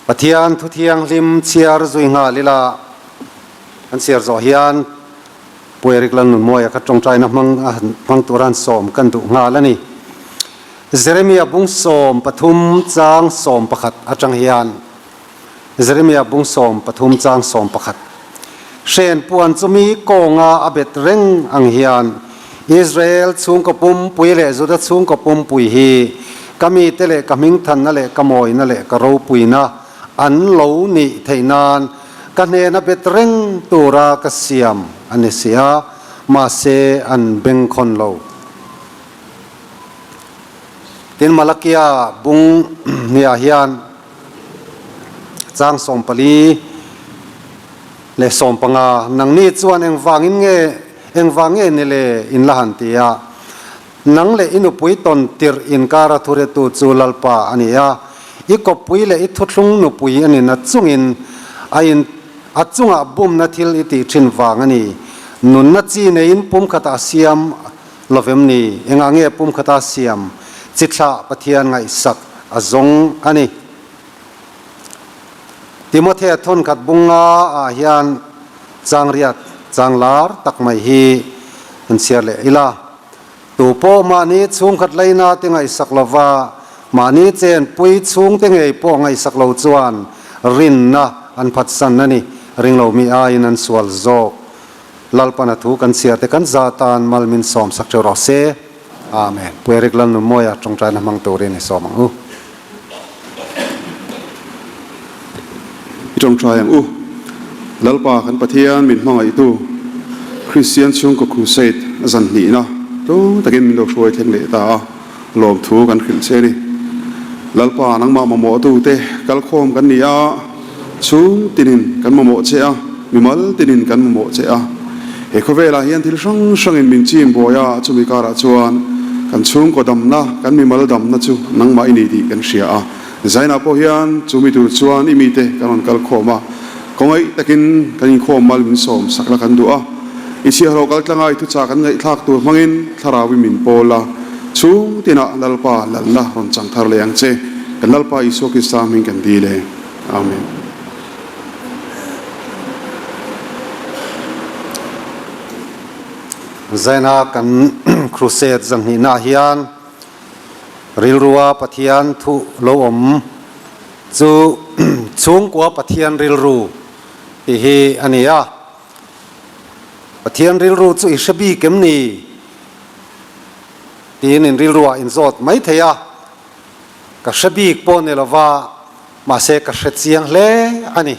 Pathian thu thianghlim chhiar zui nghal ila an chhiar zawh hian Pu Eric Lalnunmawia kha tawngtaina hmang a hmang tura an sawm kan duh nghal a ni. Jeremia bung 13 chang 11 atang hian Jeremia bung 13 chang 11 Hren puan chu mi kawnga a bet reng ang hian Israel chhungkaw pumpui leh Juda chhungkaw pumpui hi ka mite leh ka hmingthanna leh ka mawina leh ka ropuina an lo nih theih nan ka hnena bet reng tura ka siam a ni si a, mahse an bengkhawn lo. Tin, Malakia bung hniah hian chang 14 leh 15, Nangni chuan engvangin nge, engvang nge ni le in la han ti a? Nang leh i nupui tawn tirh inkara thuretu chu Lalpa a ni a, i kawppui leh i thuthlung nupui a ni na chungin a in a chungah bumna thil i tih thin vang a ni. Nunna chi neiin pumkhatah siam lovem ni? Engah nge pumkhata siam chi thlah Pathian ngaihsak a zawng a ni? Timothea thawnkhat bunga ah hian changriat changlar tak mai hi an chhiar leh ila. Tu pawh mahni chhungkhat laina te ngaihsak lova, mahni chenpui chhungte ngei pawh ngaihsak lo chuan rinna an phatsan a ni. Ringlo mi aiin an sual zawk. Lalpana thu kan chhiar te kan za tan mal min sawm sak theuh rawh se. Amen. Pu Eric Lalnunmawia tawngtaina hmang turin i sawm ang u. I tawngtai ang u. Lalpa kan Pathian min hmangaihtu Kristian chhungkaw Crusade zan hnihna tlung takin min lo hruai thleng leh ta a, lawmthu kan hrilh che a ni. Lalpa nangmah mamawhtute kalkhawm kan ni a, chhung tinin kan mamawh che a, mimal tinin kan mamawh che a. He khawvelah hian thil hrang hrangin min chim buai a, chumi karah chuan kan chhungkaw damna, kan mimal damna chu nangmah i ni tih kan hria a. Zainah pawh hian chumi tur chuan i mite kan rawn kal khawm a, kawngaih takin kan inkhawm mal min sawm sak la kan duh a. I chhiahhlawh kal tlanga i thuchah kan ngaihthlak tur hmangin Thlaraui min pawl a, chhung tinah Lalpa lalna rawn chang thar leh ang che. Kan Lalpa Isua Krista hming kan dil e. Amen. Zaina kan crusade zanhnihnaah hian Rilrua Pathian thu lo awm chu chhungkua Pathian rilru tih hi a ni a. Pathian rilru chu i hre bik em ni? tiin in rilruah in zawt mai thei a. Ka hre bik pawh ni lova, mahse ka hre chiang hle a ni.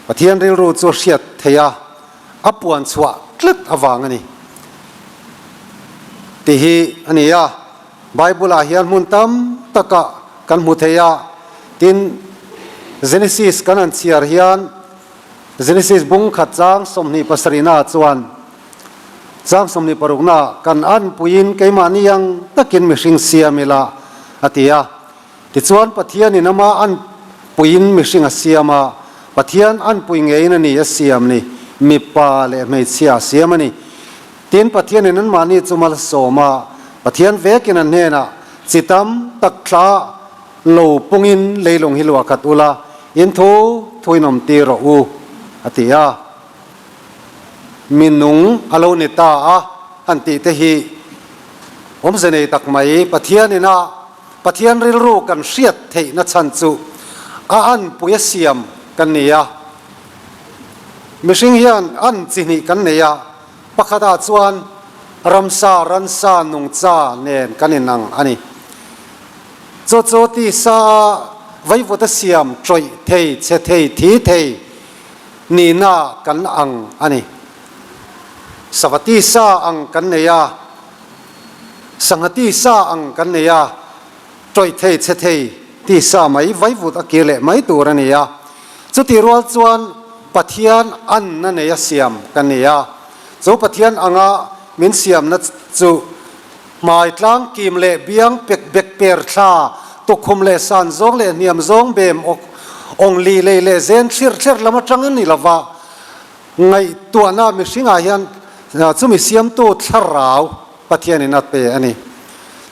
Pathian rilru chu a hriat thei a. a puan chhuah tlat avang a ni tih hi a ni a. Bible-ah hian hmun tam takah kan hmu thei a, tin Genesis kan han chhiar hian Genesis bung khat chang 27 naah chuan chang 26 naah kan anpuiin keimahni ang takin mihring siam ila a ti a. Tichuan Pathianin ama anpuiin mihring a siam a, Pathian anpui ngeiin a ni a siam ni, mipa leh hmeichhia a siam a ni. Tin, Pathianin anmahni chu malsawm a, Pathian vekin an hnenah, Chi tam tak thla lo pungin leilung hi luah khat ula, in thu thuin awm tir rawh u, a ti a. Minung a lo ni ta a, han tih te hi awmze nei tak mai. Pathianin a. Pathian rilru kan hriat theihna chhan chu a anpui a siam kan ni a. Mihring hian an chi hnih kan nei a, pakhatah chuan ramsa, ransa, nungcha nen kan inang a ni. Chu chu tisa a vaivut a siam tawih thei, chhe thei, thi thei nihna kan ang a ni. Sava tisa ang kan nei a. Sangha tisa ang kan nei a, tawih thei chhe thei tisa mai vaivut a kir leh mai tur a ni a. Chutih rual chuan Pathian anna nei a siam kan ni a, chu Pathian anga min siamna chu hmai tlang kim leh biang pek bek per thla, tukkhum leh san zawng leh hniam zawng bem awk awng li lei leh zen thlir thler lam atang a ni lova, Ngaihtuahna mihringah hian chumi siamtu thlarau Pathianin a pe a ni.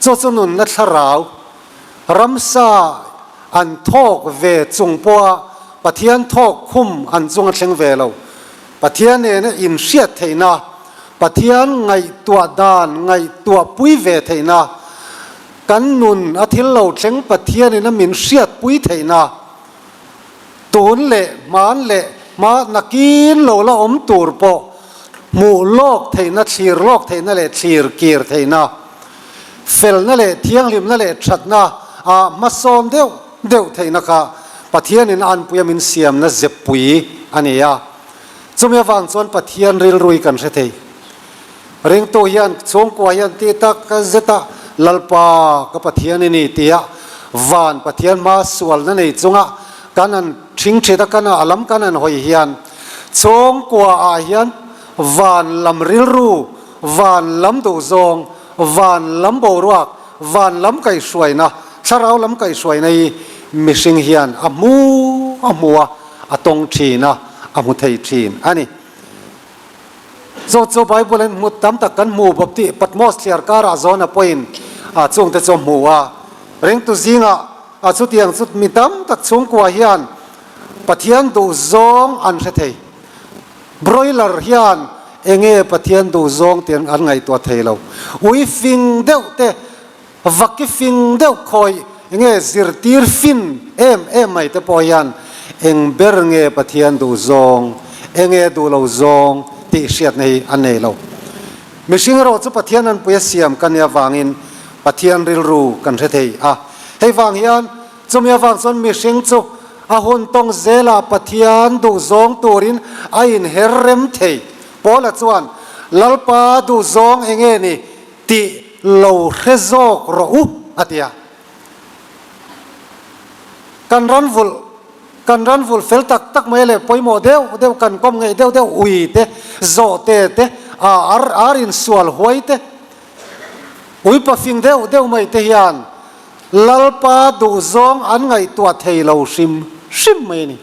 Chu chu nunna thlarau, ramsa an thawk ve chung pawha Pathian thawk khum an chung a thleng ve lo. Pathian nena inhriat theihna, Pathian ngaihtuah dan ngaihtuah pui ve theihna, kan nun a thil lo thleng Pathianin a min hriatpui theihna, tun leh hman leh hma nakin lo la awm tur pawh hmuh lawk theihna, thlir lawk theihna leh thlir kir theihna, felna leh thianghlimna leh thatna ah hmasawn deuh deuh theihna kha Pathianin a anpuia min siamna zeppui a ni a. Chumi avang chuan Pathian rilrui kan hre thei. Ringtu hian chhungkua hian ti tak zeta Lalpa ka Pathian i ni tia van Pathian hma sualna nei chunga kan han thingthit a, kan a lam kan han hawi hian chhungkua ah hian van lam rilru, van lam duhzawng, van lam boruak, van lam kaihhruaina, thlarau lam kaihhruaina hi mihring hian a hmu a hmu a, a tawng thin a, a hmu thei thin a ni. Chu chu Bible in hmu tam tak kan hmu bawp tih Patmos thliar karah zawn a pawhin a chungte chu a hmu a. Ringtu zingah a chutiang chu mi tam tak chhungkua hian Pathian duhzawng an hre thei. Broiler hian enge Pathian duhzawng tih an ngaihtuah thei lo. Ui fing deuh te, vaki fing deuh khawi enge zirtir fin em em mai te pawh hian eng ber nge Pathian duhzawng, enge duh lo zawng tih hriatna hi an nei lo. Mihring erawh chu Pathian anpui a siam ka nia vangin Pathian rilru kan hre thei a. Hei vang hian Chumi avang chuan mihring chu a hun tawng zelah Pathian duhzawng turin a inher rem thei. Paula chuan, Lalpa duhzawng eng nge ni tih lo hre zawk rawh u, a ti a. Kan ran vulh, kan ran vulh fel tak tak mai leh pawimawh deuh deuh kan kawm ngeih deuh deuh ui te, zawhte te, ar ar insual huai te, Uipa fing deuh deuh mai te hian Lalpa duhzawng an ngaihtuah thei lo hrim hrim mai a ni.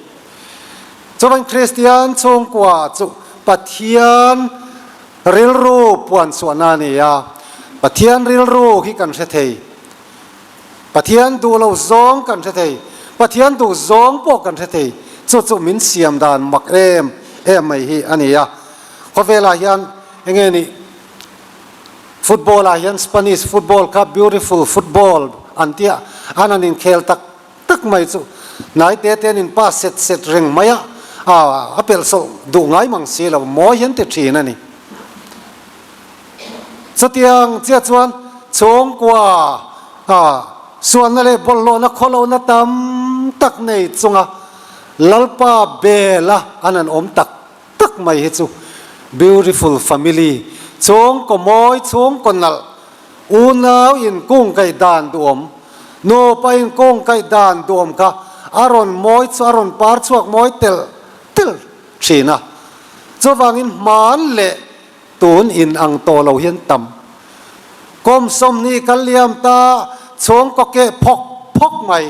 Chuan Kristian chhungkua chu Pathian rilru puan chhuahna a ni a, Pathian rilru hi kan hre thei. Pathian duh lo zawng kan hre thei, Pathian duh zawng pawh kan hre thei. Chu chu min siam dan mak em em mai hi a ni a. Khawvelah hian enge nih? Football ah hian Spanish football kha beautiful football an tia, an han inkhel tak tak mai chu hnai te te an in pass set set reng mai a, a pelh sawh duh ngai mang si lo, mawi hian ti thin a ni. Chutiang chiah chuan chhungkua sualna leh bawlhhlawhna khawlohna tam tak nei chunga Lalpa bela an han awm tak tak mai hi chu beautiful family chhungkaw mawi chhungkaw nalh unau inkung kaih dan duhawm nupa inkung kaih dan duhawm kha a rawn mawi chu a rawn par chhuak mawi telh telh thin a chuvangin hman leh tun in ang tawh lo hian tam kum 20 kal liam ta chhungkaw keh phawk phawk mai.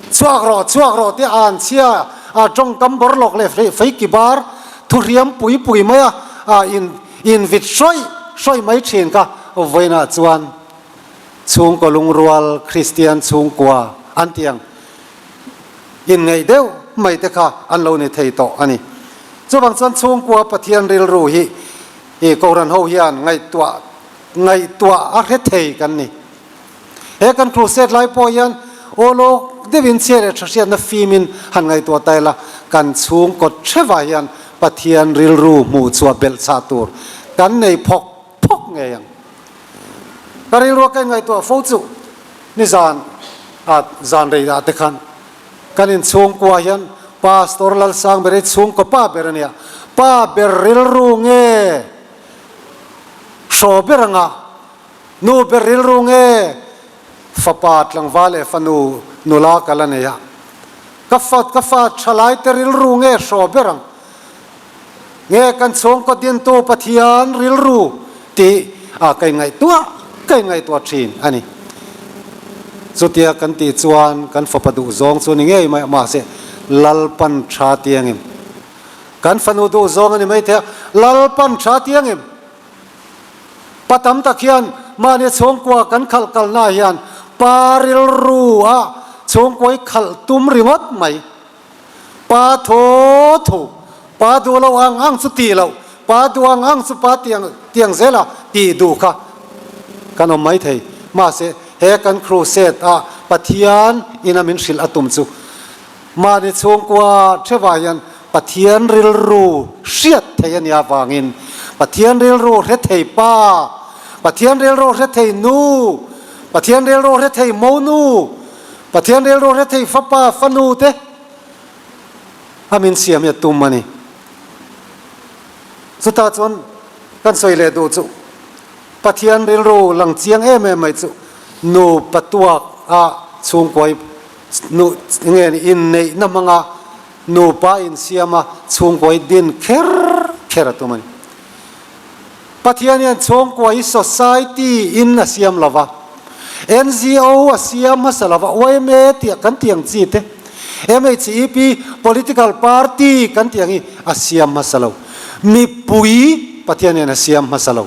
Chhuak rawh, chhuak rawh tia an chhia a tawngkam bawr lawk leh feiki bar thu hriam pui pui mai a, a in invit hrawih hrawih mai thin kha vawiinah chuan chhungkaw lungrual Kristian chhungkua an tih ang inngeih deuh mai te kha an lo ni thei tawh a ni. Chuvang chuan chhungkua Pathian rilru hi i Kohhran ho hian ngaihtuah ngaihtuah a hre thei kan ni. He kan crusade lai pawh hian aw lawk deuhin chhia leh tha hriatna fimin han ngaihtuah ta ila, kan chhungkaw thevah hian Pathian rilru hmuh chhuah belh chhah tur kan nei phawk phawk ngei ang. Ka rilrua ka inngaihtuah fo chu nizan ah zan rei ah te khan kan inchhungkua hian Pastor Lalsangber hi chhungkaw pa ber a nia, pa ber rilru nge hraw ber anga Nu ber rilru nge fapa tlangval leh fanu nula ka la nei a, ka fa ka fa thalai te rilru nge hraw ber ang? Nge kan chhungkaw dintu Pathian rilru tih a ka inngaihtuah ka inngaihtuah thin a ni. Chutia kan tih chuan kan fapa duhzawng chu ni ngei mai a, mahse Lalpan tha tiangin kan fanu duhzawng a ni maithei a, Lalpan tha tiangin Pa tam tak hian mahni chhungkua kan khalh kalna hian pa rilru a chhungkawi khalh tum ringawt mai. Pa tho tho, pa duh lo ang ang chu tih loh, pa duh ang ang chu pa tiang tiang zela tih duh kha kan awm mai thei. Mahse, he kan crusade a Pathian ina min hrilh a tum chu mahni chhungkua thevah hian Pathian rilru hriat thei a nia vangin Pathian rilru hre thei pa, Pathian rilru hre thei nu, Pathian rilru hre thei monu, Pathian rilru hre thei fapa, fanu te a min siam hi a tum a ni. Chutah chuan kan sawi leh duh chu Pathian rilru lang chiang em em mai chu nupa tuak a chhungkuai nu nge ni inneihna hmanga nupa insiam a chhungkuai din kher kher a tum a ni. Pathian hian chhungkua hi society in a siam lo va, NGO a siam hmasa lo va, yma tih kan tih ang chi te, MHEP political party kan tih ang hi a siam hmasa lo. Mipui Pathian hian a siam hmasa lo.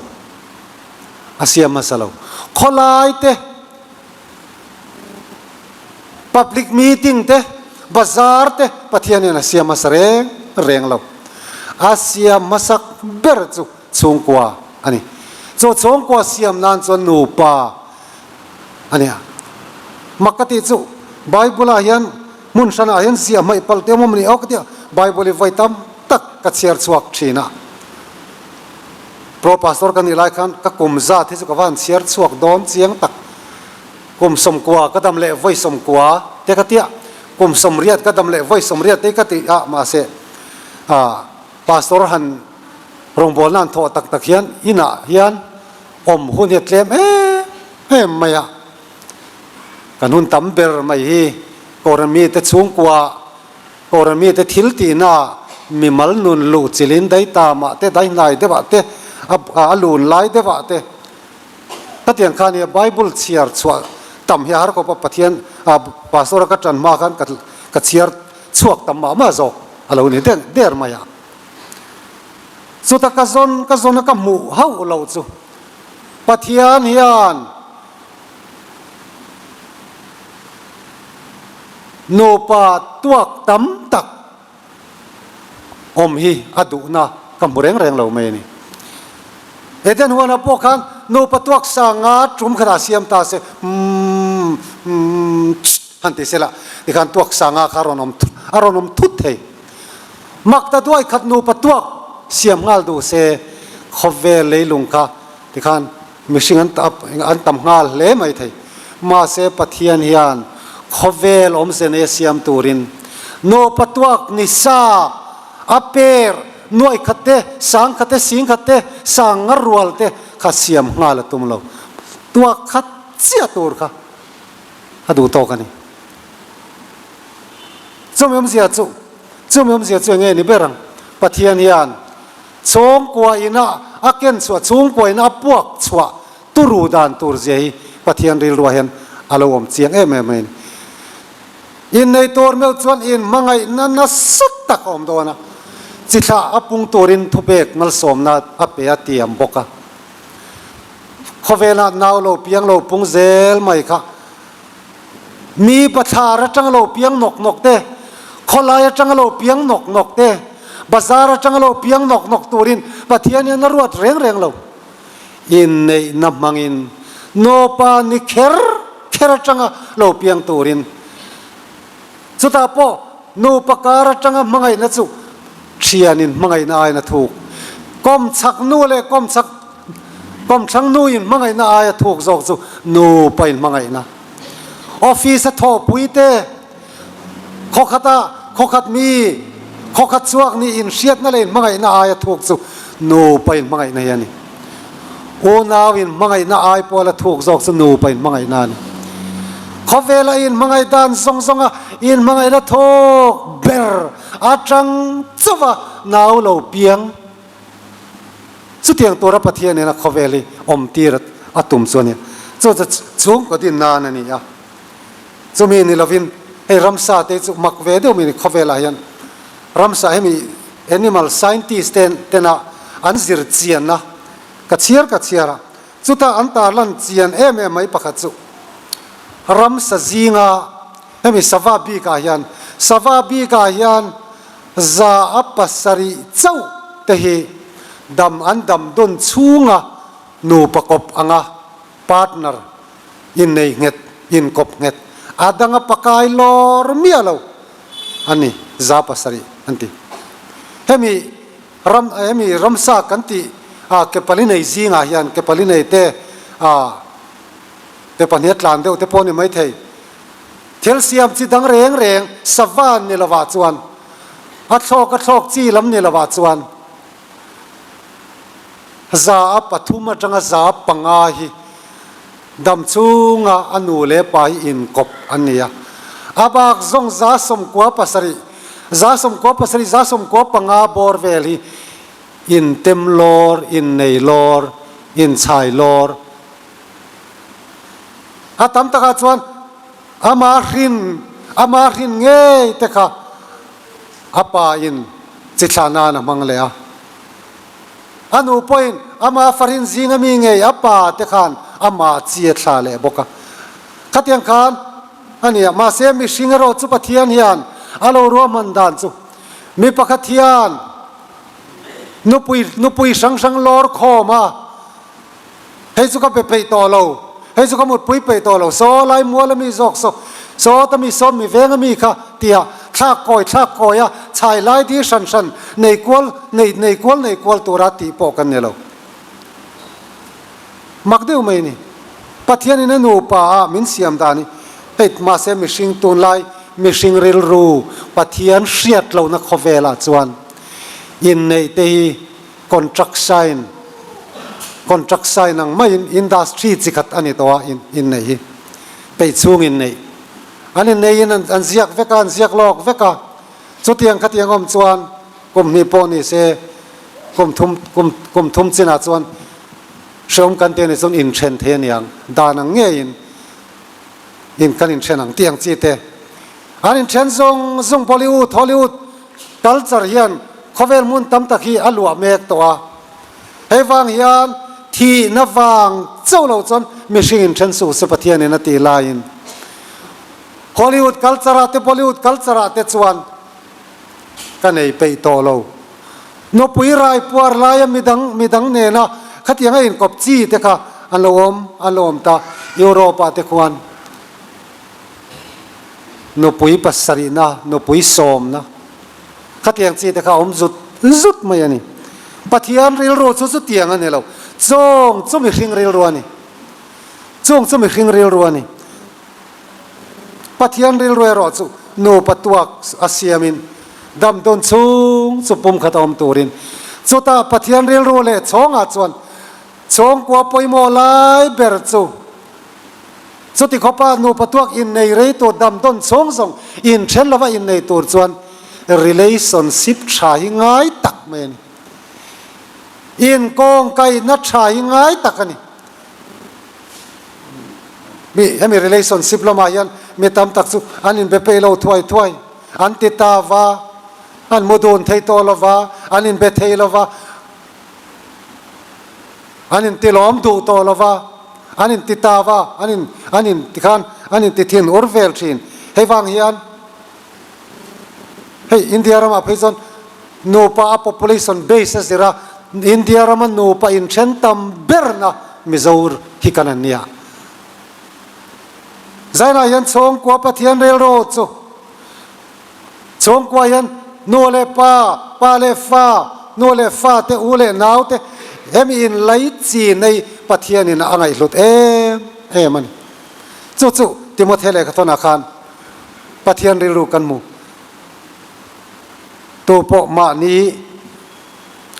A siam hmasa lo. Khawlai te, public meeting te, bazar te Pathian hian a siam hmasa reng reng lo. A siam hmasak ber chu chhungkua a ni. Chu chhungkua siam nan chuan nupa a ni a. Mak ka tih chu Bible ah hian hmun hranah hian ziah hmaih palh te awm awm ni aw ka ti a, Bible hi vawi tam tak ka chhiar chhuak thin a. Pro Pastor ka nih lai khan ka kum zat hi chu ka va han chhiar chhuak dawn chiang tak. Kum sawmkua ka dam leh vawi sawmkua te ka tia, kum sawmriat ka dam leh vawi sawmriat te ka ti a, mahse ah Pastor han rawngbawlna han thawh tak tak hian inah hian awm hun hi a tlem em em mai a. Kan hun tam ber mai hi Kohhran mite chhungkua Kohhran mite thil tihna mimal nun luh chilin dai tamah te, dai hnai deuhah te, a lun lai deuhah te khatiang kha nia Bible chhiar chhuah tam hi a har khawp a, Pathian Pastor a ka tan hma khan ka chhiar chhuak tam mah mah zawk a lo ni der mai a. Chuta ka zawn ka zawn a ka hmuh hauh loh chu Pathian hian Nupa tuak tam tak awm hi a duhna ka hmu reng reng lo mai a ni. Eden huanah pawh khan nupa tuak sanga tum khatah siam ta se umm umm tss han ti sela tikhan tuak sanga kha a rawn awm a rawn awm thut thei. Mak ta duai khat nupa tuak siam nghal duh se khawvel leilung kha tikhan Mihring an an tam nghal hle mai thei. Mahse Pathian hian khawvel awmze nei a siam turin nupa tuak ni sa a per nuai khat te, sang khat te, sing khat te, sang ngar rual te kha siam nghal a tum lo. Tuak khat chiah tur kha a duh tawk a ni. Chumi awmzia chu, chumi awmzia chu enge ni ber ang? Pathian hian Chhungkua ina a ken chhuah, chhungkua ina a puak chhuah turu dan tur zia hi Pathian rilruah hian a lo awm chiang em em mai a ni. Innei tur meuh chuan inhmangaihna nasa tak a awm dawn a, chi thlah a pung turin thupek malsawmna a pe a tiam bawk a. Khawvelah nau lo piang lo pung zel mai kha Mi bathlar atanga lo piang nawk nawk te, khawlai atanga lo piang nawk nawk te, bazar atanga lo piang nawk nawk turin Pathian hian a ruat reng reng lo. Inneihna hmangin nupa ni kher kher atanga lo piang turin chutah pawh nupa kar atanga hmangaihna chu thianin hmangaihna aiin a thuk. Kawmchhak nu leh kawmchhak Kawmthlang nu in hmangaihna aia thuk zawk chu nupa in hmangaihna. Office a thawhpui te, khawkhat a khawkhat mi, khawkhat chhuak nih in hriatna leh in hmangaihna aia thuk chu nupa in hmangaihna hi a ni. Unau in hmangaihna ai pawla thuk zawk chu nupa in hmangaihna a ni. Khawvela in hmangaih dan zawng zawnga in hmangaihna thuk ber atang chauha nau lo piang. Chutiang tura Pathian ina khawvel hi awm tir a tum chu a ni. Chu chu chhungkaw din nan a ni a. Chumi ni lovin hei ramsa te chu mak ve deuh mai khawvelah hian ramsa hemi animal scientist te tena an zir chian a, ka chhiar ka chhiar a. Chutah an tarlan chian em em mai pakhat chu ramsa zinga. Hemi sava bikah hian, sava bikah hian 7% chauh te hi dam an dam dun chhunga nupa kawp anga partner innei nghet, inkawp nghet, a danga pakai lawr miah lo a ni, 7% an ti. Hemi ram, hemi ramsa kan tih a ke pali nei zingah hian ke pali nei te a ke pahnih a tlan deuh te pawh a ni maithei. Thil siam chi dang reng reng sava ni lovah chuan, a thlawk a thlawk chi lam ni lovah chuan 3% atanga 5% hi dam chhunga a nu leh pa hi inkawp an ni a. A bak zawng 97%, 97%, 95% bawr vel hi intem lawr, innei lawr, inchhai lawr, A tam takah chuan ama hrin, ama hrin ngei te kha a pa in chi thlah nan a hmang leh a. A nu pawhin ama farin zinga mi ngei a pa te khan ama chi a thlah leh bawk a. Khatiang khan a ni a, mahse mihring erawh chu Pathian hian a lo ruahman dan chu mi pakhat hian nupui, nupui hrang hrang lawr khawm a, Hei chu ka pe peih tawh lo, hei chu ka mutpui peih tawh lo, saw lai mual a mi zawk saw, saw ta mi saw mi veng a mi kha tia thlak kawi thlak kawi a chhai lai di hran hran nei kual nei nei kual nei kual tura tih pawh kan ni lo. Mak deuh mai ni. Pathianin a nupa a min siam dan hi hei mahse mihring tunlai mihring rilru Pathian hriat lohna khawvelah chuan inneih te hi Contract sign, Contract sign ang maiin industry chi khat a ni tawh a in inneih hi. Peih chhung inneih. An inneihin an an ziak vek a, an ziak lawk vek a. Chutiang khatiang awm chuan kum hnih pawh ni se, kum thum kum kum thum chinah chuan hrehawm kan tih a nih chuan inthen thei a ni ang. Dan ang ngeiin in kan inthen ang tih ang chi te. An inthen zawng zawng Bollywood, Hollywood culture hian khawvel hmun tam tak hi a luah mek tawh a. Hei vang hian thihna vang chauh lo chuan mihring inthen suh se Pathianin a tih laiin Hollywood culture ah te Bollywood culture ah te chuan ka nei peih tawh lo. Nupui rai puar laia midang midang nena khatiang a inkawp chi te kha an lo awm an lo awm ta Europe ah te khuan. Nupui pasarihna, nupui sawmna, khatiang chi te kha a awm zut zut mai a ni. Pathian rilru chu chutiang a ni lo, chawng chu mihring rilru a ni. Chung chu mihring rilru a ni. Pathian rilru erawh chu nupa tuak a siamin damdawn chhung chu pumkhat a awm turin. Chutah Pathian rilru leh chhawngah chuan chhawngkua pawimawh lai ber chu Chuti khawpa nupa tuak innei rei tur damdawn chhawng zawng inthen lova innei tur chuan relationship tha hi ngai tak mai a ni. Inkawngkaihna tha hi ngai tak a ni. Mi hemi relationship lamah hian mi tam tak chu an inbe peih lo thuai thuai, an ti ta va, an mu dun thei tawh lova, an inbe thei lova, An intilawm duh tawh lo va, an inti ta va, an in an in tikhan an inti thin ur vel thin. Hei vang hian hei India ramah phei chuan nupa a population base a zir a, India rama nupa inthen tam berna Mizo hi kan an nia. Zainah hian chhawngkua Pathian rilru chu Chhungkua hian nu leh pa, pa leh fa, nu leh fa te, u leh nau te hemi in lei chi nei Pathianin a ngaihhlut em em a ni. Chu chu Timothy lehkha thawnah khan Pathian rilru kan hmu. Tu pawh mahni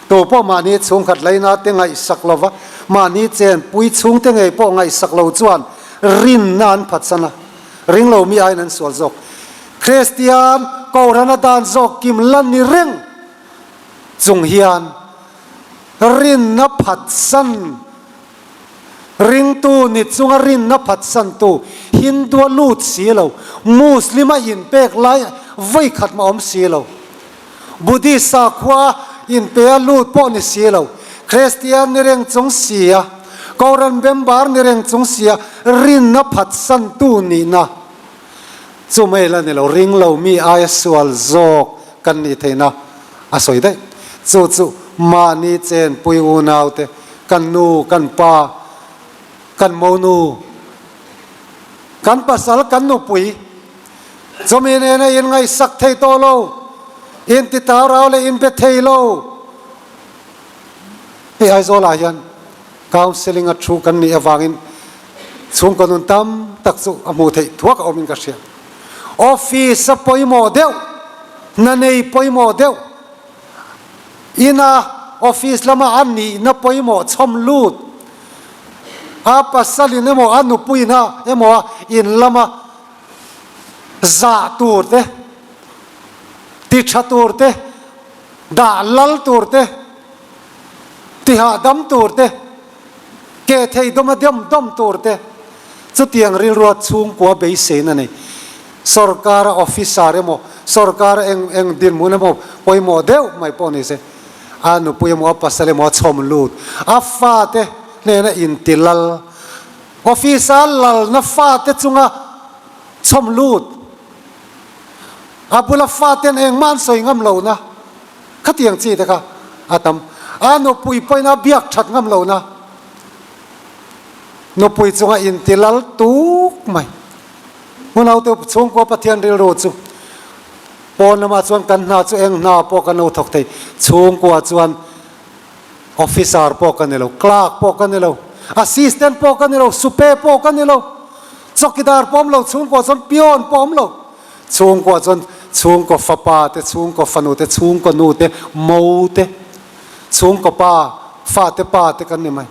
tu pawh mahni chhungkhat leina te ngaihsak lova mahni chenpui chhungte ngei pawh ngaihsak lo chuan rinna an phatsan a. Ring lo mi aiin an sual zawk. Kristian Kohhran a dan zawk kim la ni reng chung hian rinna phatsan, ringtu ni chunga rinna phatsantu Hindu a lut si lo, Muslim a inpek lai vawi khat mah awm si lo, Buddhist sakhua inpe a lut pawh ni si lo, Kristian ni reng chung sia, Kohhran member ni reng chung sia rinna phatsantu nihna. Chu mai la ni lo, ring lo mi aia sual zawk kan nih theihna a sawi daih. Chu chu mahni chenpui unaute, kan nu, kan pa, kan monu, kan pasal, kan nupui, chumi nena inngaihsak thei tawh lo, inti tau rau leh inbe thei lo. Hei Aizawlah hian counselling a thu kan nih avangin chhungkaw nun tam tak chu a hmuh theih thuak a awmin ka hria. Office a pawimawh deuh, hna nei pawimawh deuh, ina office lama a nihna pawimawh chhawm lut, a pasalin emaw a nupuina emaw a in lama zah tur te, ti tha tur te, dah lal tur te, ti hahdam tur te, ke thei dawma dawm dawm tur te, chutiang rilrua chhungkua beiseina nei. Sorkara officer emaw, sorkara eng eng dinhmun emaw pawimawh deuh mai pawh ni se, a nupui emaw a pasal emaw a chhawm lut, a fate hnena inti lal, office-a lalna fate chunga chhawm lut, a bula faten engmah an sawi ngam lohna khatiang chi te kha a tam. A nupui pawhin a biak that ngam lohna nupui chunga inti lal tuk mai. Hmunaute chhungkua Pathian rilru chu pawn lamah chuan kan hna chu eng hna pawh kan lo thawk thei. Chhungkua chuan officer pawh ka ni lo, clerk pawh ka ni lo, assistant pawh ka ni lo, supe pawh ka ni lo, chawkidar pawh awm lo, chhungkua chuan peon pawh awm lo. Chhungkua chuan chhungkaw fapa te, chhungkaw fanu te, chhungkaw nu te, mo te, chhungkaw pa, fate pa te kan ni mai.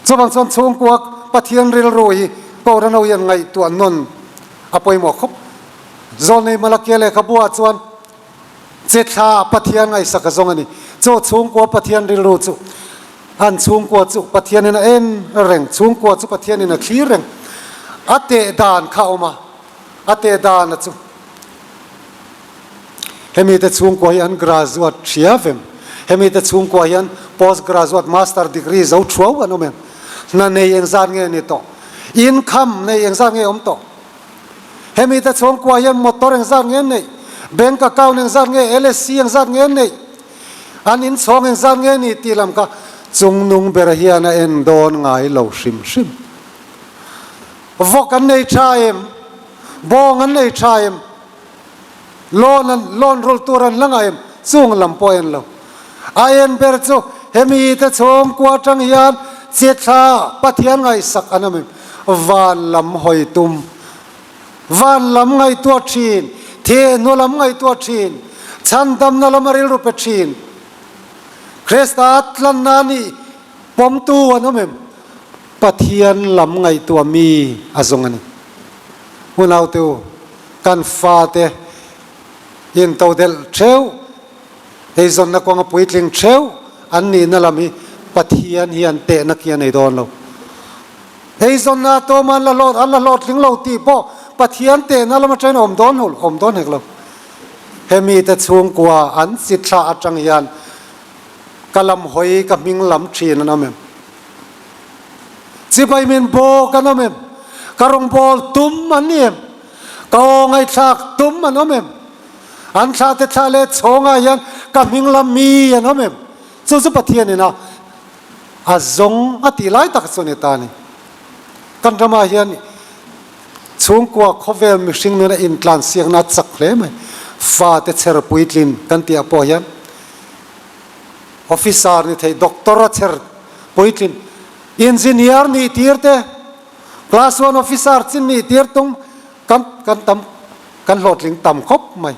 Chuvang chuan chhungkua Pathian rilru hi Kohhran ho hian ngaihtuah nawn a pawimawh khawp. Zawlnei Malakia lehkhabuah chuan Che thla Pathian ngaihsak a zawng a ni. Chaw chhungkua Pathian rilru chu an chhungkua chu Pathianin a en reng, chhungkua chu Pathianin a thlir reng. A teh dan kha a awm a, a teh dan a chu hemi te chhungkua hi an graduate hria vem, hemi te chhungkua hian post graduate master degree zo thuau an awm em, hna nei engzat nge ni tawh, income nei engzat nge awm tawh. Hemi te chhungkua hian motor engzat nge an neih, bank account engzat nge, LSC engzat nge an neih, an inchhawng engzat nge ni tih lam kha chungnung ber hian a en dawn ngai lo hrim hrim. Vawk an nei tha em? Bawng an nei tha em? Loan an loan rul tur an la ngah em? Chung lam pawh a en lo. A en ber chu hemi te chhungkua atang hian che thla Pathian ngaihsak an awm em? Van lam hawi tum, van lam ngaihtuah thin, thehnu lam ngaihtuah thin, chhandamna lama rilru pe thin, Krista tlanna nih pawmtu an awm em? Pathian lam ngaihtuah mi a zawng a ni. Unaute u, kan fate intodelh theuh, eizawnna kawnga puitling theuh an nihna lam hi Pathian hian tehna khi a nei dawn lo. Eizawnna tawma an la hlawt, an la hlawhtling lo tih pawh Pathian tehna lam atangin a awm dawn lo, awm dawn hek lo. Hemi te chhungkua an chi thlah atang hian ka lam hawi ka hming lam thin an awm em? Chibai min bawk an awm em? Ka rawngbâwl tum an ni em? Ka aw ngaihthlâk tum an awm em? An thlah te thlah leh chhawngah hian ka hming lam mi an awm em? Chu chu Pathianin a a zawng a tih lai tak chu a ni ta a ni. Kan ramah hian chhungkua khawvel mihring nuna intlansiakna a chak hle mai. Fate chher puitlin kan tihah pawh hian Officer ni thei, doctor a chher puitlin, engineer nih tir te, class one officer chin nih tir tum kan kan tam kan hlawhtling tam khawp mai.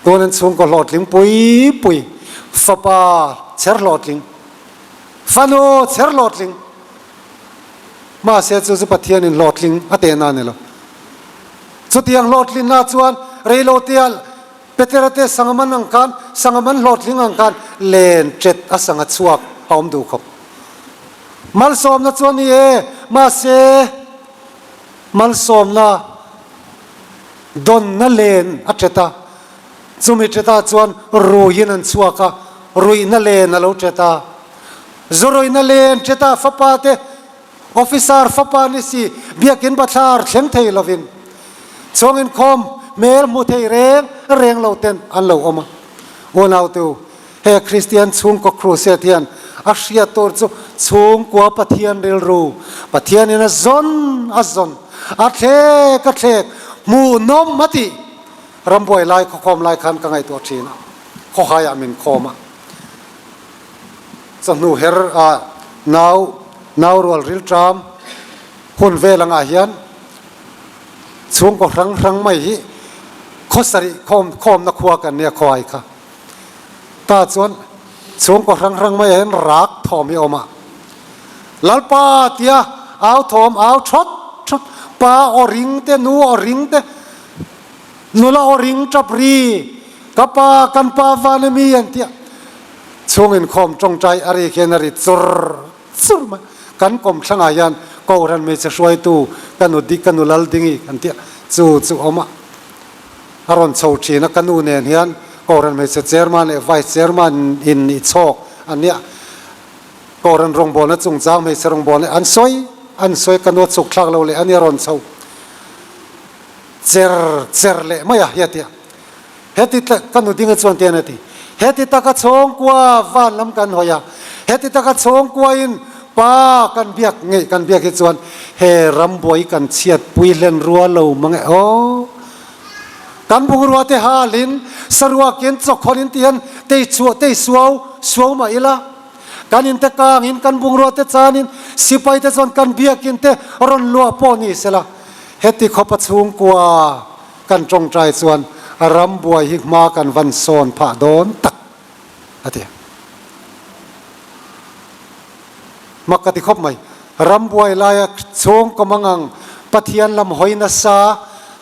Tun an chhungkaw hlawhtling pui pui, fapa chher hlawhtling, fanu chher hlawhtling, mahse chu chu Pathianin hlawhtling a tehna a ni lo. Chutiang hlawhtlinna chuan reilote Petera te sangha man ang khan, sangha man hlawhtling ang khan len ṭet a sangha chhuak a awm duh khawp. Malsawmna chu a ni e, mahse malsawmna dawnna len a ṭet a, chumi ṭetah chuan ruiin an chhuak a, ruihna len a lo ṭet a, zu ruihna len ṭetah fapa te. Officer fapa ni si biakin bathlar thleng thei lovin chhawng inkhawm hmel hmu thei reng reng lo ten an lo awm a. Unautu, he Kristian chhungkaw crusade hian a hriat tur chu chhungkua Pathian rilru, Pathianin a zawn a zawn, a thlek a thlek, hmuhnawm a tih rambuai lai khawkhawm lai khan ka ngaihtuah thin a, khawhaiah min khawm a. Chawhnu her ah nau nau rual rilṭam hun vel angah hian chhungkaw hrang hrang mai hi khaw sarih khawm khawmna khua kan nia khawai kha. Ta chuan chhungkaw hrang hrang mai ah hian rak thawm hi a awm a. Lalpa tia au thawm au thawt thawt pa aw ring te nu aw ring te Nula aw ring tap ri, Ka pa, kan pa van ami an ti a. Chhung inkhawm tawngtai a rik hian a ri chur chur mai. Kan kawmthlangah hian Kohhran hmeichhe hruaitu ka nu dik, ka nu lal dingi an ti a, chu chu awm a. A rawn chho thin a, ka nu nen hian Kohhran hmeichhe chairman leh vice chairman in nih chhawk an nia. Kohhran rawngbawlna chungchang hmeichhe rawngbawlna an sawi an sawi, ka nu a chhuk thlak lo leh a nia rawn chho. Cher cher leh mai a, heti a. Heti tlek ka nu dinga chuan tian a ti. Heti taka chhawngkua van lam kan hawi a, heti taka chhawngkuain pa kan biak ngeih kan biak hi chuan he rambuai kan chhiat pui hlen rua lo mang e aw. Kan bungrua te halin saruakin chawkhawn in ti hian tei chhuah tei suau suau mah ila kan in te kangin kan bungrua te chanin sipai te chuan kan biakin te rawn luah pawh ni sela. Heti khawpa chhungkua kan tawngtai chuan rambuai hi hma kan van sawn phah dawn tak a ti. Mak ka ti khawp mai. Rambuai laia chhungkaw mangang Pathian lam hawi nasa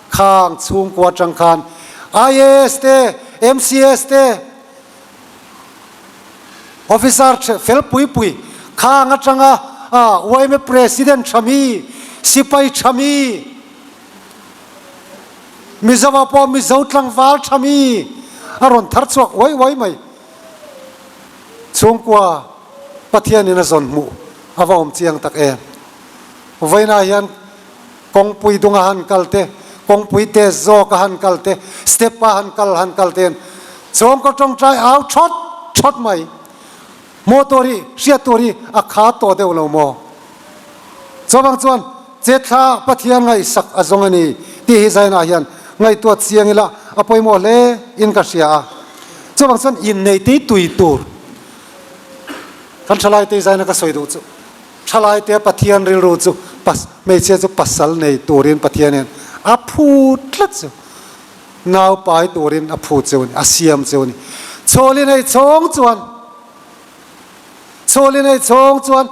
khang chhungkua atang khan IAS te, MCS te, Officer fel pui pui khang atanga yma President tha mi, sipai tha mi, Mizo ah pawh Mizo tlangval tha mi a rawn thar chhuak uai uai mai. Chhungkua Pathianin a zawn hmuh a va awm chiang tak em. Vawiinah hian kawngpui dunga han kal te, kawngpui te zawka han kal te, step a han kal han kal te hian chawngkaw tawngtai au thawt thawt mai. Hmuh tur hi, hriat tur hi a khat tawh deuh lo maw? Chuvang chuan chetthla Pathian ngaihsak a zawng a ni tih hi Zainah hian ngaihtuah chiang ila a pawimawh hle in ka hria a. Chuvang chuan innei tei tui tur kan thalai tei Zaina ka sawi duh chu. Thalaite Pathian rilru chu hmeichhia chu pasal nei turin Pathian hian a phut tlat chu. Nau pai turin a phut cheu a ni, a siam cheu a ni. Chhawli nei chhawng chuan, chhawli nei chhawng chuan,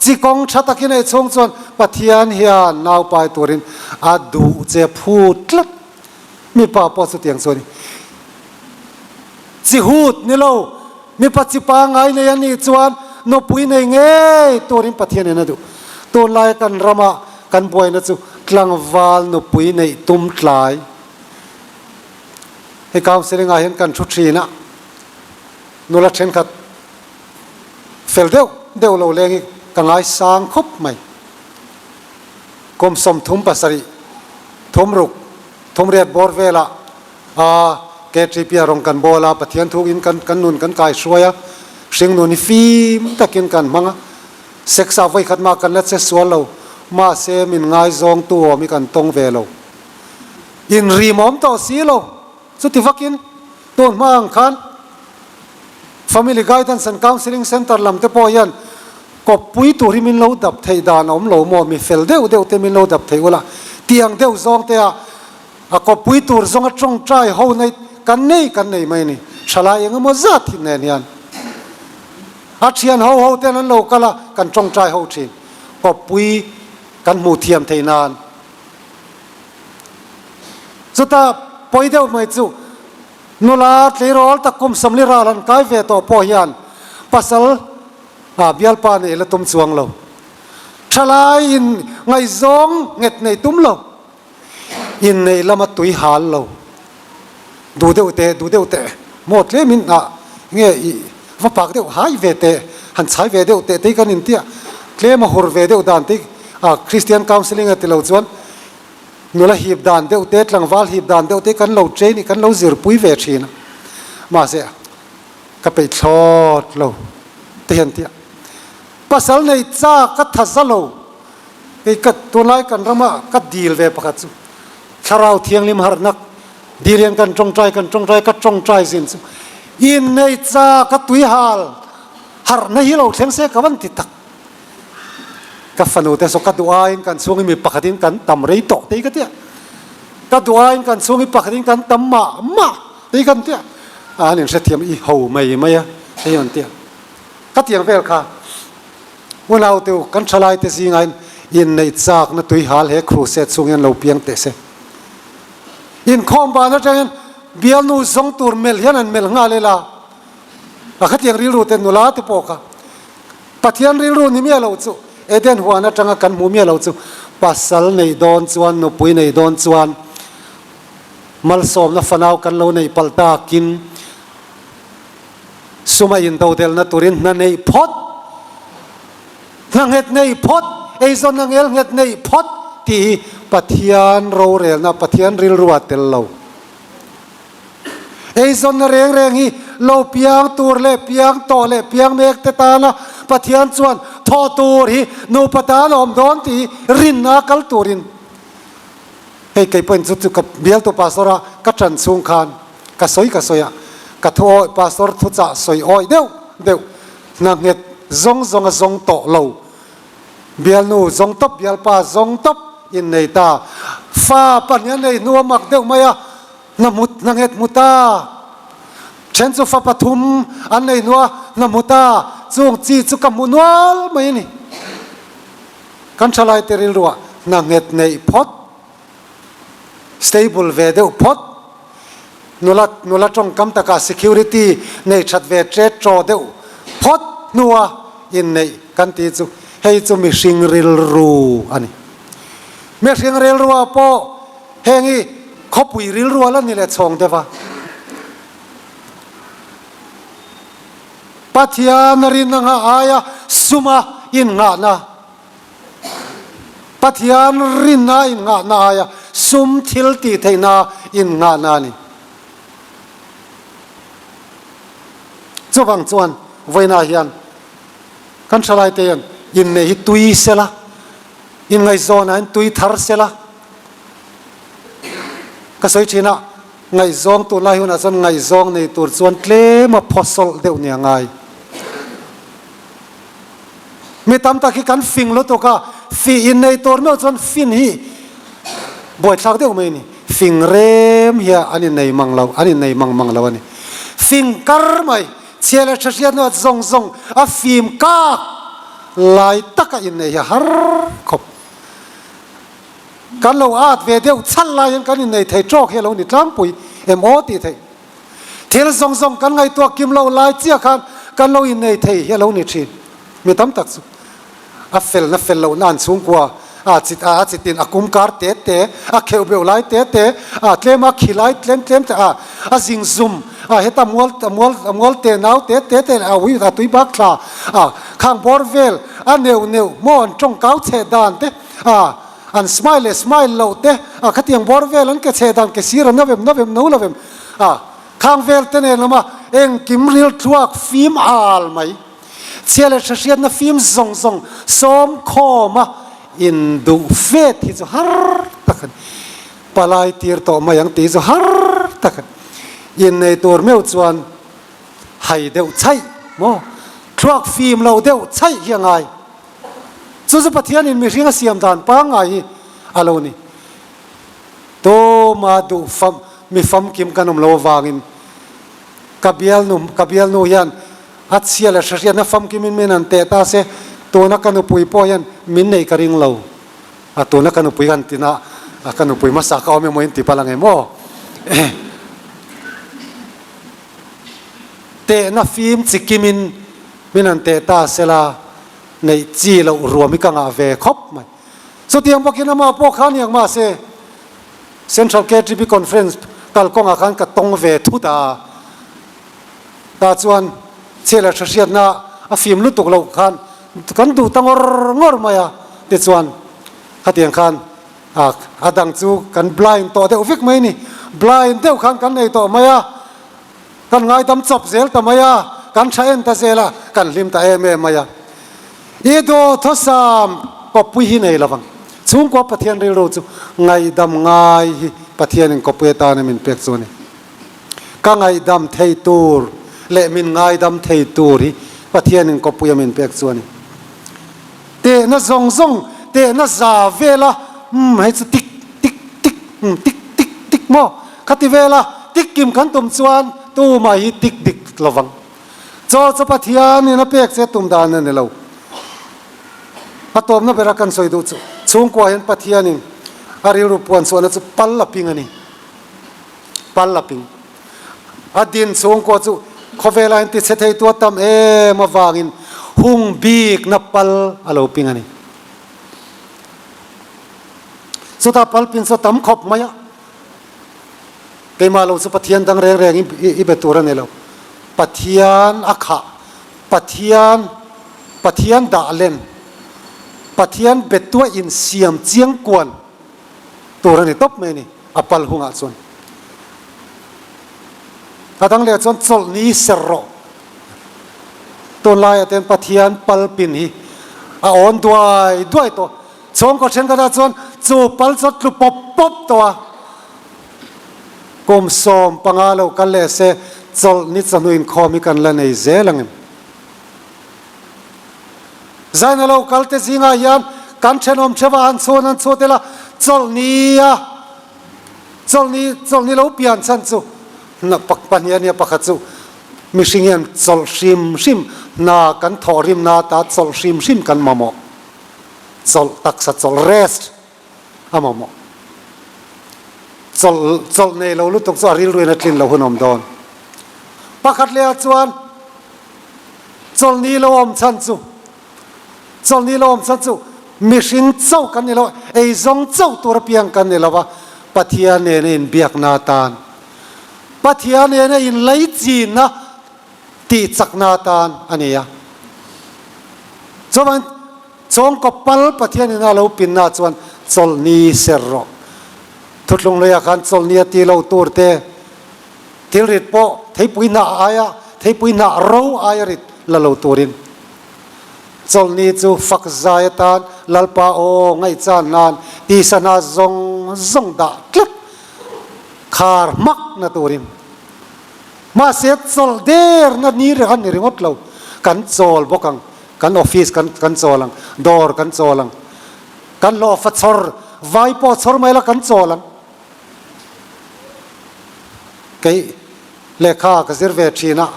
chi kawng tha takin nei chhawng chuan Pathian hian nau pai turin a duh che phut tlat. Mipa pawh chutiang chu a ni. Chi hut ni lo, mipa chi pangngai nei a nih chuan nupui nei ngei turin Pathian in a duh. Tunlaia kan rama kan buaina chu tlangval nupui neih tum tlai. Hei counselling ah hian kan thu thin a, nula thenkhat fel deuh deuh lo leng hi ka ngaisang khawp mai. Kum 37, thumruk, thumriat bawr velah A, KTP a rawng kan bawl a, Pathian thu in kan kan nun kan kai hruai a, hringnun hi fim takin kan hmang a, sex ah vawikhat mah kan la che sual lo, mahse min ngaizawng tu awm hi kan tawng ve lo. Inrim awm tawh si lo, chuti vakin tun hma ang khan Family Guidance and Counselling Centre lam te pawh hian kawppui tur hi min lo dap theih dan a awm lo maw, mi fel deuh deuh te min lo dap thei ula, tiang deuh zawng te ah A kawppui tur zawnga tawngtai ho nei kan nei kan nei mai a ni. Thalai eng emaw zat hi nen hian a thian ho ho ten an lo kal a, kan tawngtai ho thin. Kawppui kan hmuh thiam thei nan. Chutah pawi deuh mai chu nula tleirawl tak kum 40 ral han kai ve tawh pawh hian pasal bialpa neih la tum chuang lo. Thalai in ngaihzawng nghet nei tum lo. Inneih lama tui hal lo duh deuh teh duh deuh teh maw tlemin ah nge i va pak deuh hai ve teh han chhai ve deuh teh tei kan intia tlem a hur ve deuh dan te. A Christian counselling a ti lo chuan nula hip dan deuh te, tlangval hip dan deuh te kan lo train kan lo zirpui ve thin a. Mahse ka peih thlawt lo te hian ti a. Pasal nei chak ka tha za lo. Kei ka tunlai kan rama ka dil ve pakhat chu Thlarau Thianghlim harhnak dil hian kan tawngtai kan tawngtai ka tawngtai zin chu innei chak ka tui hal harhna hi lo thleng se ka van ti tak. Ka fanu te saw ka duh aiin kan chhungin mi pakhatin kan tam rei tawh tei ka tia. Ka duh aiin kan chhungin pakhatin kan tam mah mah tei kan tia. An inhrethiam i ho mai mai a hei an tia. Ka tiang vel kha unau te u kan thalai te zingain inneih chakna tui hal he crusade chhungin an lo piang teh se. Inkhawm ban atangin bialnu zawng tur melh hian an melh nghal ila a khatiang rilru te nula te pawh kha Pathian rilru ni miah lo chu Eden huan atanga kan hmuh miah lo chu pasal neih dawn chuan nupui neih dawn chuan malsawmna fanau kan lo neih palh takin suma indodelna turin hna neih phawt, hna nghet neih phawt, eizawnna ngel nghet neih phawt tih hi Pathian rorelna, Pathian rilru a tel lo. Eizawnna reng reng hi lo piang tur leh piang tawh leh piang mek te tana Pathian chuan thawh tur hi nupa tan a awm dawn tih hi rinna kal turin hei kei pawhin chu chu ka bialtu pastor a ka ṭan chhung khan Ka sawi ka sawi a, ka thu awi pastor thuchah sawi awi deuh deuh, hna nghet zawng zawng a zawng tawh lo, bialnu zawng tawp bialpa zawng tawp in nei ta, fa pahnih a nei hnu a mak deuh mai a, hna hmu hna nghet hmu ta, then chu fa pathum an nei hnu a hna hmu ta, chung chi chu ka hmu nual mai a ni. Kan thalai te rilruah hna nghet neih phawt. Stable ve deuh phawt. Nula nula tawngkam takah security nei that ve ṭet ṭaw deuh phawt hnua inneih kan tih chu hei chu mihring rilru a ni. Mihring rilruah pawh heng hi khawpui rilru a la ni leh chhawng deuh a. Pathian a rin anga aia suma innghahna. Pathian rinna innghahna aia sum thil tih theihna innghahna a ni. Chuvang chuan vawiinah hian kan thalaite hian inneih hi tui sela, inngaihzawnah hian tui thar sela ka sawi thin a, ngaihzawng tunlai hunah chuan ngaihzawng nei tur chuan tlema phawsawlh deuh nia ngai. Mi tam tak hi kan fing lutuk a, fi innei tur meuh chuan fin hi buaithlak deuh mai a ni. Fing rem hi an innei mang lo, an innei mang mang lo a ni. Fing kar mai, chhia leh tha hriat hnuah zawng zawng a fim kak lai taka innei hi a har khawp. Kan lo at ve deuh chhal lai hian kan innei thei tawk hi a lo ni tlangpui em aw tih theih. Thil zawng zawng kan ngaihtuah kim lo lai chiah khan kan lo innei thei hi a lo ni thin. Mi tam tak chu a felna fel lohna an chhungkua a chit a, a chitin a kum kar te te, a kheuh beuh lai te te, a tlem a khi lai tlem tlem te a, a zing zum a heta mual a mual a mual te nau te te te a ui a tui bak thla a khang bawr vel a neuh neuh maw an tawngkau chheh dan te a an smile leh smile loh te a khatiang bawr vel an ke chheh dan ke sir a navem navem no lovem a khang vel te nen lama engkim ril thluak fim al mai chhia leh tha hriatna fim zawng zawng sawm khawm a in duh fet hi chu har tak a ni palai tir tawh mai ang tih chu har tak a ni innei tur meuh chuan hai deuh chhaih maw thluak fim lo deuh chhaih hi a ngai. Chu chu Pathianin mihring a siam dan pangngai hi a lo ni. Tuma duh fam, mi famkim kan awm lo avangin ka bialnu, ka bialnu hian a chhia leh hrehriatna famkimin min han teh ta se, tuna ka nupui pawh hian min neih ka ring lo. A tuna ka nupui han tina a ka nupui hmasa ka awm emaw in ti palh ang em aw. Tehna fim chikimin min han teh ta sela neih chi loh ruam hi ka ngah ve khawp mai. Chutiang bawkin amah pawh kha aniang mahse Central KTP Conference kalkawngah khan ka tawng ve thut a, tah chuan chhel leh hrehriatna a fim lutuk loh khan kan duh ta ngawr ngawr mai a tichuan. Khatiang khan a a dang chu kan blind tawh deuh vek mai ni. Blind deuh khan kan nei tawh mai a, kan ngaidam chawp zel ta mai a, kan tha en ta zel a, kan hlim ta em em mai a. I duhthusam kawppui hi nei lovang. Chhungkua Pathian rilru chu ngaihdam ngai hi Pathianin kawppui atana min pek chu a ni. Ka ngaihdam thei tur leh min ngaidam thei tur hi Pathianin kawppuia min pek chu a ni. Tehna zawng zawng, tehna za vela umm hei chu tik tik tik umm tik tik tik maw khati vela tik kim kan tum chuan tumah hi tik dik lovang. Chaw chu Pathianin a pek che tum dan a ni lo. A tawpna bera kan sawi duh chu chhungkua hian Pathianin a rilru puan chhuahna chu pal a ping a ni. Pal a ping. A din chhungkua chu khawvela hian tichhe thei tu a tam em avangin hung bikna pal a lo ping a ni. Chutah pal pin chu a tam khawp mai a. Keimah lo chu Pathian dang reng reng i be tur a ni lo. Pathian a khah, Pathian, Pathian dah len, Pathian betua insiam chiang kuan tur a ni tawp mai a ni, a pal hungah chuan. A dang leh chuan chawlhni ser rawh. Tunlaiah te hian Pathian pal pin hi a awn duai duai tawh. Chhawngkaw thenkhatah chuan chu pal chu a tlu pawp pawp tawh a, kum 15 lo kal leh se chawlh ni chawhnu inkhawm hi kan la nei zel ang em? Zaina lo kal te zingah hian kan thenawm theuha han chhun han chhut ila chawlh ni a chawlh ni chawlh ni lo pian chhan chu hna pahnih a nia pakhat chu mihring hian chawlh hrim hrim hna kan thawh rimna ata chawlh hrim hrim kan mamawh. Chawlh taksa chawlh rest a mamawh. Chawlh chawlh nei lo lutuk chu a rilruin a tlin lo hun awm dawn. Pakhat leh ah chuan chawlh ni lo awm chhan chu chawlh ni lo awm chhan chu mihring chauh kan ni lo, eizawng chauh tur apiang kan ni lo va, Pathian nena inbiakna atan, Pathian nena inlaichinna tih chakna atan a ni a. Chuan chawngkaw pal Pathianin a lo pinna chuan chawlhni ser rawh. Thuthlung luiah khan chawlhni a ti lo tur te, thil rit pawh theipui hnah aia theipui hnah ro aia rit la lo turin. Chawlhni chu fak zai atan Lalpa aw ngaihchan nan tisa hna zawng zawng dah tlat khar hmak na turin. Mahse chawlh derna ni reng a ni ringawt lo, kan chawl bawk ang, kan office kan kan chawl ang, dawr kan chawl ang, kan hlawhfa chhawr, vai pawh chhawr mai la kan chawl ang. Kei lehkha ka zir ve thin a,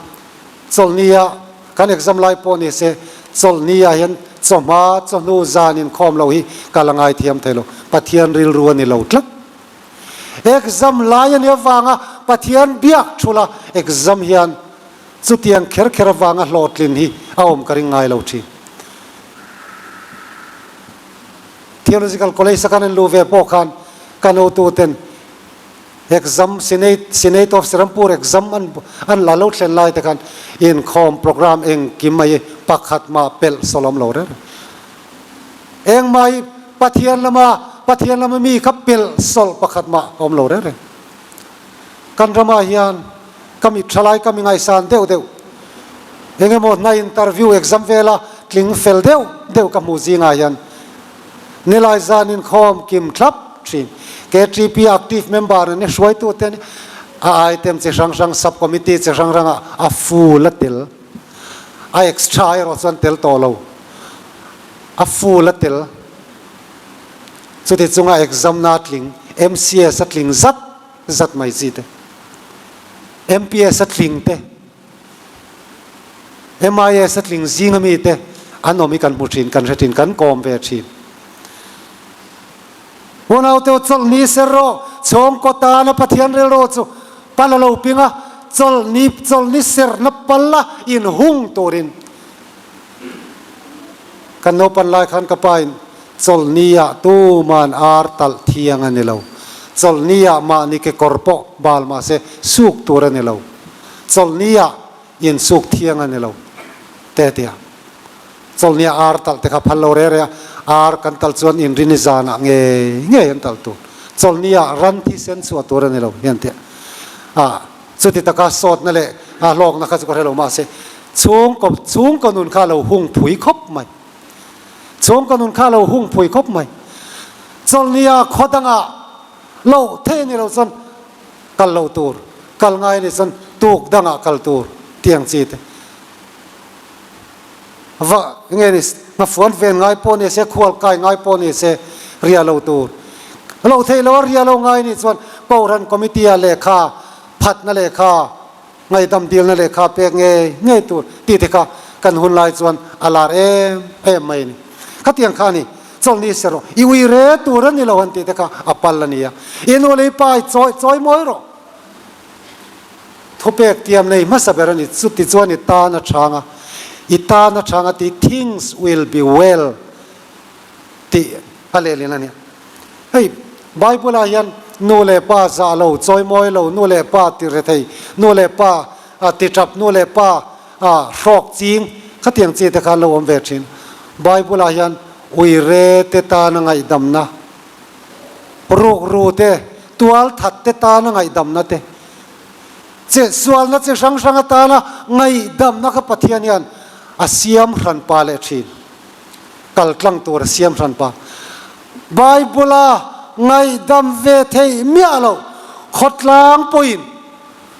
chawlhnia kan exam lai pawh ni se, chawlhnia hian chawhma chawhnu zan inkhawm lo hi ka la ngaithiam thei lo, Pathian rilru a ni lo tlat. Exam lai a nih avanga Pathian biak thul a, exam hian chutiang kher kher avanga hlawhtlin hi a awm ka ring ngai lo thin. Theological College a kan in luh ve pawh khan ka notuten exam Senate Senate of Serampur exam an an la lo thlen lai te khan inkhawm program engkim mai pakhat mah pelh sawlawm lo reng. Engmah hi Pathian lama Pathian lama mi kha pelh sawlh pakhat mah a awm lo reng reng. Kan ramah hian ka mit thalai ka mi ngaihsan deuh deuh engemaw hna interview exam vela tling fel deuh deuh ka hmuh zingah hian nilai zan inkhawm kim thlap thin. KTP active member an ni hruaitute an a item chi hrang hrang sub committee chi hrang hrangah a full a tel a extra erawh chuan tel tawh lo. A full a tel. Chuti chunga exam na tling, MCS a tling zat zat mai chi te, MPS a tling te, MIS a tling zing ami te an awm hi kan hmu thin, kan hre thin, kan kawm ve thin. Unau teu chawlhni ser rawh, chhawngkaw tana Pathian rilru chu pal a lo ping a, chawlhni chawlhni serna pal a inhung turin Kan naupan lai khan ka pa in chawlhni ah tuman ar talh thiang a ni lo. Chawlhni ah mahni kekawr pawh bal mah se suk tur a ni lo. Chawlhni ah in suk thiang a ni lo te tia. Chawlhni ah ar talh te kha phal lo re re a. Ar kan tal chuan inrini zanah ngei ngei an tal tur. Chawlhni ah ran thisen chhuah tur a ni lo hian teh a chuti taka sawtna leh a hlawkna kha chu ka hre lo mahse chhungkaw chhungkaw nun kha a lo hung phui khawp mai. Chhungkaw nun kha a lo hung phui khawp mai. Chawlhni ah khaw dangah loh theih a ni lo chuan kal loh tur, kal ngai a nih chuan tuk dangah kal tur tiang chi te. Va nge ni hnafuan ven ngai pawh ni se, khual kai ngai pawh ni se ria lo tur. Lo theih lo a ria lo ngai nih chuan Kohhran Committee ah lehkha phatna lehkha, ngaihdam dilna lehkha pek ngei ngei tur tih te kha kan hun lai chuan a lar em em mai a ni. Khatiang kha a ni, chawlhni se rawh, i ui re tur a ni lo han tih te kha a pal a ni a. I nu leh i pa i chawi chawi mawi rawh. Thupek tiam nei hmasa ber a ni. Chuti chuan i tan a chhang a, i tan a chhang a tih things will be well tih a lehlin a ni. Hei Bible ah hian nu leh pa zah lo, chawimawi lo, nu leh pa ti rethei, nu leh pa ti tap, nu leh pa hrawk ching khatiang chi te kha an lo awm ve thin. Bible ah hian uire te tana ngaihdamna, rukru te, tualthat te tana ngaihdamna te, Che sualna chi hrang hrang atana ngaihdamna kha Pathian hian a siam hran pa leh thin. Kal tlang tur a siam hran pa. Bible-a ngaihdam ve theih miah lo khawtlang pawhin,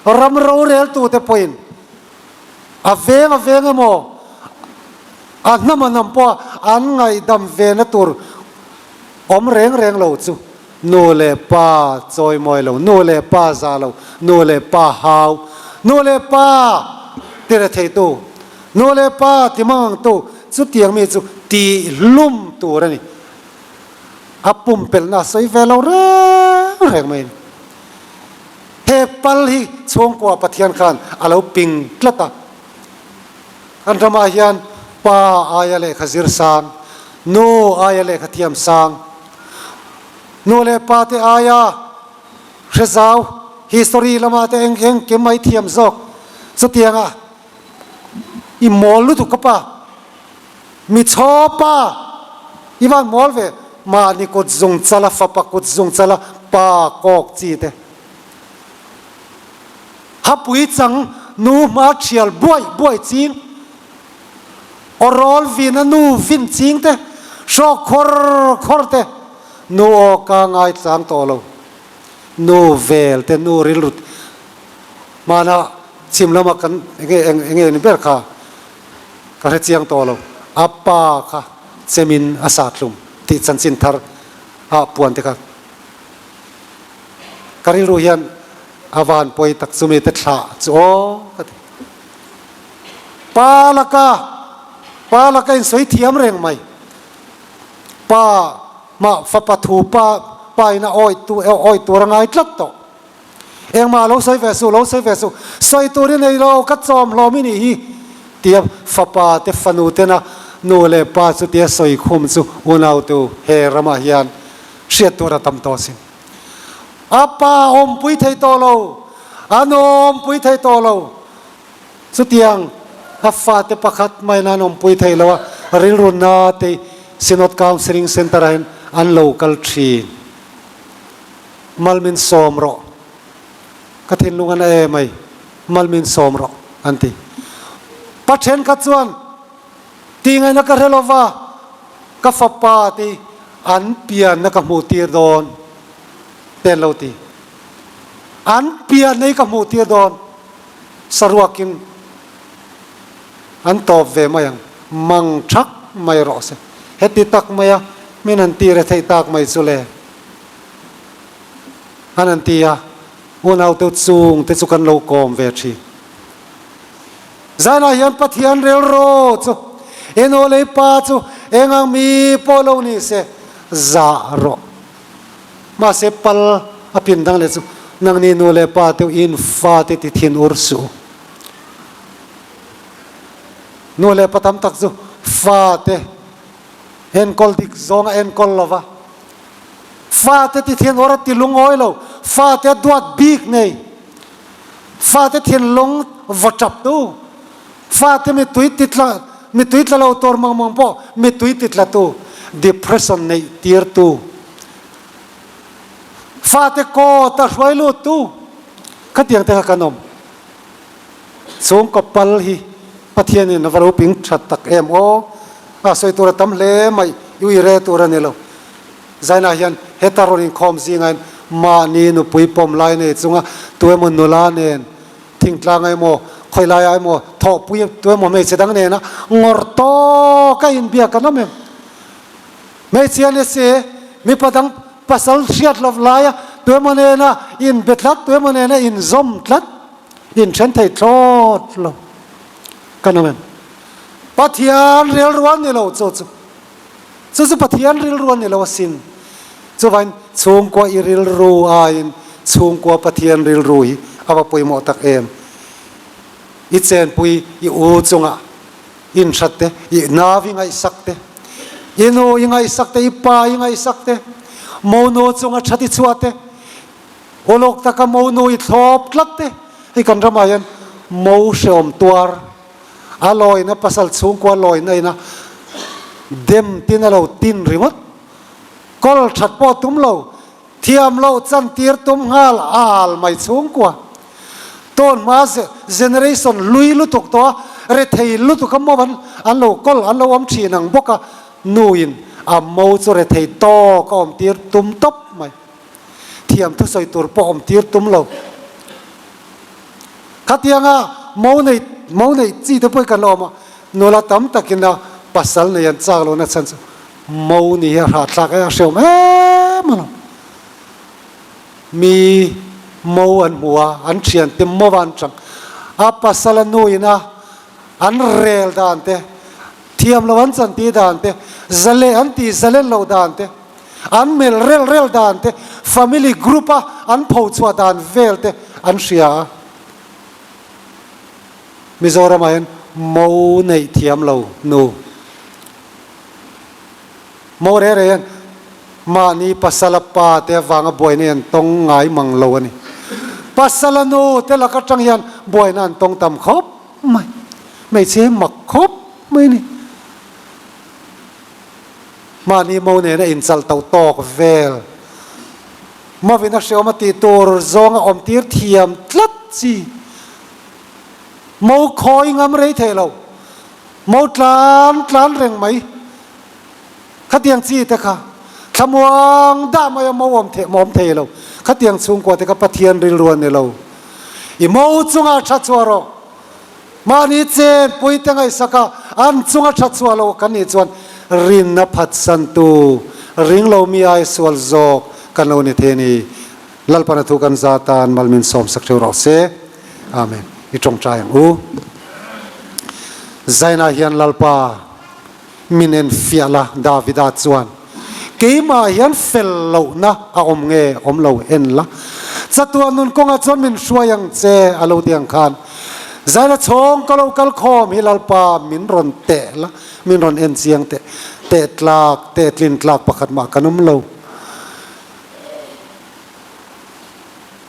ram roreltute pawhin a veng a veng emaw, a hnam a hnam pawha an ngaihdam vena tur awm reng reng lo chu Nu leh pa chawimawi lo, nu leh pa za lo, nu leh pa hau, nu leh pa ti retheitu, nu leh pa ti mangangtu, chutiang mi chu tihlum tur a ni. A pumpelhna a sawi ve lo reng reng mai a ni. He pal hi chhungkua Pathian khan a lo ping tlat a. Kan ramah hian pa aia lehkha zir sang, nu aia lehkha thiam sang, Nu leh pa te aia hre zau, history lama te eng eng kim mai thiam zawk chutianga i mawl lutuk ka pa, mi chhaw pa i van mawl ve, mahni kut zung chala fapa kut zung chala pa kawk chi te. Hapui chang nu hma thial buai buai ching. Aw rawl vin a nu vin ching te, hrawk khawr khawr te, nu aw ka ngai tlang tawh lo. Nu vel te, nu rilru te, hmana chhim lama kan enge eng enge ni ber kha ka hre chiang tawh lo. A pa kha chemin a sa tlum tih chanchin thar ah puan te kha ka rilru hian a van pawi tak chumi te thlah chu aw ka ti. Pa laka, pa laka in sawi thiam reng mai. Pa mah fapa thu pa pa in a awi tu awi tur a ngai tlat tawh. Engmah lo sawi ve suh, lo sawi ve suh, sawi tur i nei lo, ka chawm hlawm i nih hi tia fapa te fanu tena nu leh pa chu tia sawi khum chu unautu he ramah hian hriat tur a tam tawh sin. A pa awmpui thei tawh lo, a nu awmpui thei tawh lo. Chutiang a fate pakhat maiin an awmpui thei lo a, rilru na te Synod Counselling Centre ah hian an lo kal thin. Malmin sawm rawh, ka thinlung a na em ai, malmin sawm rawh an ti. Pa thenkhat chuan tih ngaihna ka hre lova, ka fapa te an pianna ka hmuh tir dawn te an lo ti. An pianna hi ka hmuh tir dawn. Saruakin an tawp ve mai ang, mang thak mai rawh se. Heti tak maia min han ti re theih tak mai chu le. An han ti a, unaute chung te chu kan lo kawm ve thin. Zanah hian Pathian rilru chu i nu leh i pa chu eng ang mi pawh lo ni se, zah rawh. Mahse pal a pin dang leh chu nangni nu leh pa te in fa te ti thin ur suh u. Nu leh pa tam tak chu fa te enkawl dik zawng a enkawl lo va, fa te ti thin ur a ti lungawi lo, fa te duat bik nei, fa te thinlung vaw tap tu, fa te mittui ti tla mittui tla lo tur mang mang pawh mittui ti tla tu. Depression neih tir tu, fate kawt a hruai lut tu khatiang te kha kan awm. Chhungkaw pal hi Pathianin a va lo ping that tak em aw. A sawi tur a tam hle mai, i ui re tur a ni lo. Zainah hian heta rawn inkhawm zingah hian mahni nupui pawm lai nei chunga tuemaw nula nen thingtlang emaw khawi laiah emaw thawhpui tuemaw hmeichhe dang nena ngawr tawk a inbiak an awm em? Hmeichhia ni si, mipa dang pasal hriat loh laia tuemaw nena inbe tlat, tuemaw nena inzawm tlat, inthen thei thlawt lo kan awm em? Pathian rilru a ni lo chu chu. Chu chu Pathian rilru a ni lo asin. Chuvain chhungkua i rilru aiin chhungkua Pathian rilru hi a va pawimawh tak em. I chenpui i u chungah inhrat te, i nau i ngaihsak te, i nu i ngaihsak te, i pa i ngaihsak te, monu chunga that i chhuah te, uluk taka monu i thlawp tlat te, hei kan ramah hian mo hreawm tuar A lawina pasal chhungkua lawina ina dem tin a lo tin ringawt. Kawl that pawh tum lo, thiam loh chan tir tum nghal al mai chhungkua. Tawn hma generation hlui lutuk tawh a, rethei lutuk a maw an lo kawl an lo awm thin ang bawk a, nuin a mo chu rethei tawk a awm tir tum tawp mai. Thiam thusawi tur pawh awm tir tum lo. Khatianga mo nei mo neih chi te pawh hi kan la awm a, nula tam takin a pasal nei an chak lohna chhan chu mo ni hi a hrahthlak a, a hreawm em a lo. Mi mo an hmu a, an thian te mo va an chang a, pasal a nu ina an rel dan te, thiam lo an chantir dan te, zale an tih zalen loh dan te, An mel rel rel dan te, family group a an pho chhuah dan vel te an hria a. Mizoram ah hian mo neih thiam lo nu. Mo reh reh hian mahni pasala pa te avanga buaina hi an tawng ngai mang lo a ni. Pasala nu te lak atang hian buaina an tawng tam khawp mai. Hmeichhe hi mak khawp mai a ni. Mahni mo nena inchalh tauh tawk vel. Mawina hreawm a tih tur zawnga awmtir thiam tlat chi. Mo khawi ngam rei thei lo. Mo tlan tlan reng mai. Khatiang chi te kha thlamuang dah maia mo awm thei awm thei lo. Khatiang chhungkua te kha Pathian rilru a ni lo. I mo chunga tha chhuah rawh. Mahni chen puite ngaihsak a, an chunga tha chhuah lo kan nih chuan rinna phatsantu, ring lo mi ai sual zawk kan lo ni thei a ni. Lalpan a thu kan za tan mal min sawmsak theuh rawh se. Amen. I tawngtai ang u. Zainah hian Lalpa min en fiah la, Davida chuan, Keimah hian fel lohna a awm nge awm lo en la, chatuah nun kawngah chuan min hruai ang che a lo ti ang khan, Zaina chhawng ka lo kal khawm hi Lalpa min rawn teh la, min rawn en chiang teh, teh tlak, teh tlin tlak pakhat mah kan awm lo.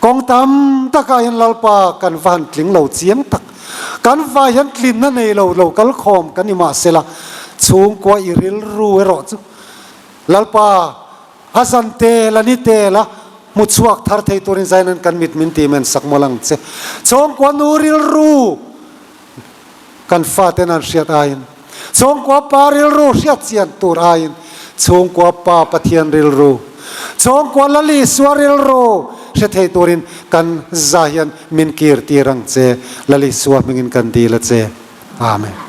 Kawng tam takah hian Lalpa kan va han tling lo chiang tak. Kan va hian tlinna nei lo lo kal khawm kan ni mahsela chhungkua i rilru erawh chu Lalpa a zan tel a ni tel a hmu chhuak thar thei turin Zainan kan mit min ti men sak mawlh ang che. Chhungkua nu rilru kan faten an hriat aiin chhungkua pa rilru hriat chian tur aiin chhungkua pa Pathian rilru, chhungkua Lal Isua rilru hre thei turin kan za hian min kir tir ang che. Lal Isua hmingin kan dil a che. Amen.